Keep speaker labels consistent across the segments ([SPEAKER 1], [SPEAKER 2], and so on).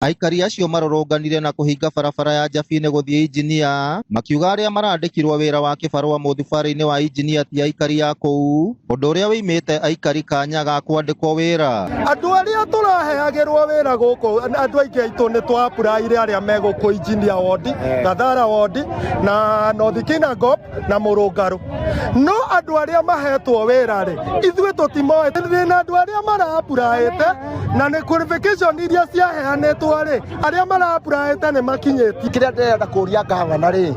[SPEAKER 1] Aikari acio marũrũnganire na kũhinga barabara ya Njabini gũthiĩ Injinia makiuga arĩa marandĩkirwo wĩra wa kĩbarũa mũthubarĩ-inĩ wa Injinia ti aikari a kũu, ũndũ ũrĩa wĩimĩte aikari kanya ga kwandĩkwo wĩra.
[SPEAKER 2] Andũ arĩa tũraheagĩrwo wĩra gũkũ, andũ aingĩ aitũ nĩ twa-apply-ire arĩa me gũkũ Injinia ward, Gathara ward na North Kinangop na Mũrũngarũ. No andũ arĩa mahetwo wĩra rĩ, ithuĩ tũtimoĩ. Ndĩ na andũ arĩa mara-apply-ĩte na nĩ qualification iria ciaheanĩtwo rĩ, arĩa mara-apply-ĩte nĩ makinyĩtie.
[SPEAKER 3] Kĩrĩa ndĩrenda kũria ngavana rĩ,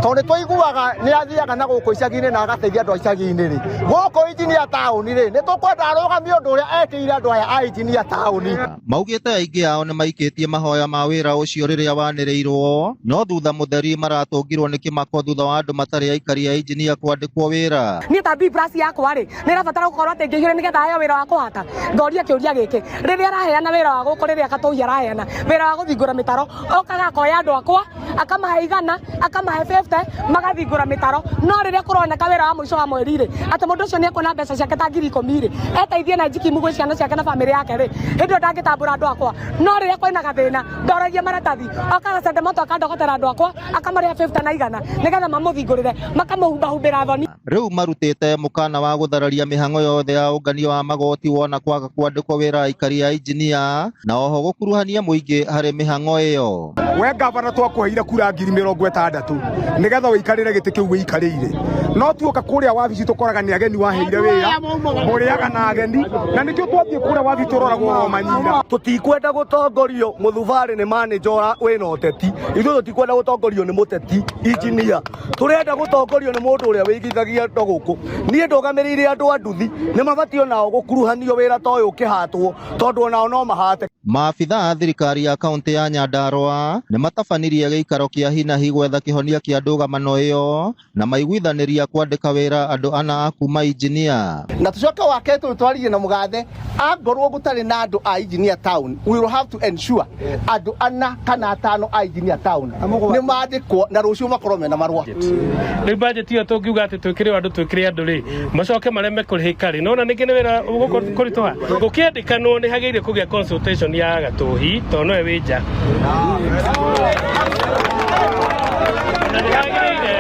[SPEAKER 3] tondũ nĩ twaiguaga nĩ athiaga na gũkũ icagi-inĩ na agateithia andũ a icagi-inĩ rĩ, gũkũ Injinia taũni rĩ, nĩ tũkwenda arũgamie ũndũ ũrĩa ekĩire andũ aya a Injinia taũni.
[SPEAKER 1] Maugĩte aingĩ ao nĩmaikĩtie mahoya ma wĩra ũcio rĩrĩa wanĩrĩirwo, no thutha mũtheri maratũngirwo nĩ kĩmako thutha wa andũ matarĩ aikari a Injinia kwandĩkwo wĩra.
[SPEAKER 4] Niĩ ta B plus yakwa rĩ, nĩ ĩrabatara gũkorwo atĩ ngĩihũria nĩgetha heo wĩra wa kũhata. Ngoria kĩũria gĩkĩ, rĩrĩa araheana wĩra wa gũkũ, rĩrĩa Katũhi araheana wĩra wa gũthingũra mĩtaro, okaga akoya andũ akwa akamahe 100, akamahe 50, magathingũra mĩtaro. No rĩrĩa kũroneka wĩra wa mũico wa mweri rĩ, atĩ mũndũ ũcio nĩ ekuona mbeca ciake ta 10,000 rĩ, eteithie na njikimu gwĩ ciana ciake na bamĩrĩ yake rĩ, hĩndĩ ĩyo ndangĩtambũra andũ akwa. No rĩrĩa kwĩna gathĩna, ndoragia maratathi, okaga Sendemoto akandogotera andũ akwa, akamarĩha 50 na 100 nĩgetha mamũthingũrĩre, makamũhumbahumbĩra thoni.
[SPEAKER 1] Rĩu marutĩte mũkana wa gũthararia mĩhang'o yothe ya ũngania wa magoti wona kwaga kwandĩkwo wĩra aikari a Injinia na oho gũkuruhania mũingĩ harĩ mĩhang'o ĩyo.
[SPEAKER 5] We ngavana twakũheire kura 60,000 nĩgetha ũikarĩre gĩtĩ kĩu wĩikarĩire, no tuoka kũrĩa wabici tũkoraga nĩ ageni waheire wĩra, mũrĩaga na ageni, na nĩkĩo twathiĩ kũrĩa wabici tũroragwo oro manyira.
[SPEAKER 3] Tũtikwenda gũtongorio mũthubarĩ nĩ manager wĩna ũteti, ithuĩ tũtikwenda gũtongorio nĩ mũteti injinia. Tũrenda gũtongorio nĩ mũndũ ũrĩa wĩigithagia andũ gũkũ. Niĩ ndũgamĩrĩire andũ a nduthi, nĩ mabatiĩ onao gũkuruhanio wĩra ta ũyũ ũkĩhatwo, tondũ onao no mahate.
[SPEAKER 1] Maabitha a thirikari ya kaunti ya Nyandarua nĩ matabanirie gĩikaro kĩa hinahi gwetha kĩhonia kĩa ndũgamano ĩyo na maiguithanĩria kwandĩka wĩra andũ ana a kuma Injinia.
[SPEAKER 3] Na tucoke wake tũ twaririe na mũgathe, angorwo gũtarĩ na andũ a Engineer Town, we will have to ensure andũ ana kana atano a Engineer Town nĩ mandĩkwo na rũciũ makorwo mena marũa.
[SPEAKER 6] Rĩu bajeti ĩyo tũngiuga atĩ twĩkĩre andũ twĩkĩre andũ rĩ, macoke mareme kũrĩhĩka rĩ, nona ningĩ nĩ wĩra ũgũkũritũha. Gũkĩandĩkanwo nĩ hagĩrĩire kũgĩa consultation ya Gatũhi tondũ nowe wĩ nja. Na nĩ hagĩrĩire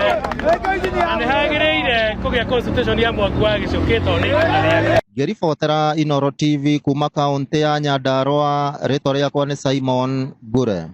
[SPEAKER 6] na nĩ hagĩrĩire kũgĩa consultation ya Mwangi wa Gĩcũkĩ tondũ nĩ itũũra rĩake.
[SPEAKER 1] Ngĩribotera Inooro TV kuma kaũntĩ ya Nyandarua, rĩtwa rĩakwa nĩ Simon Ngure.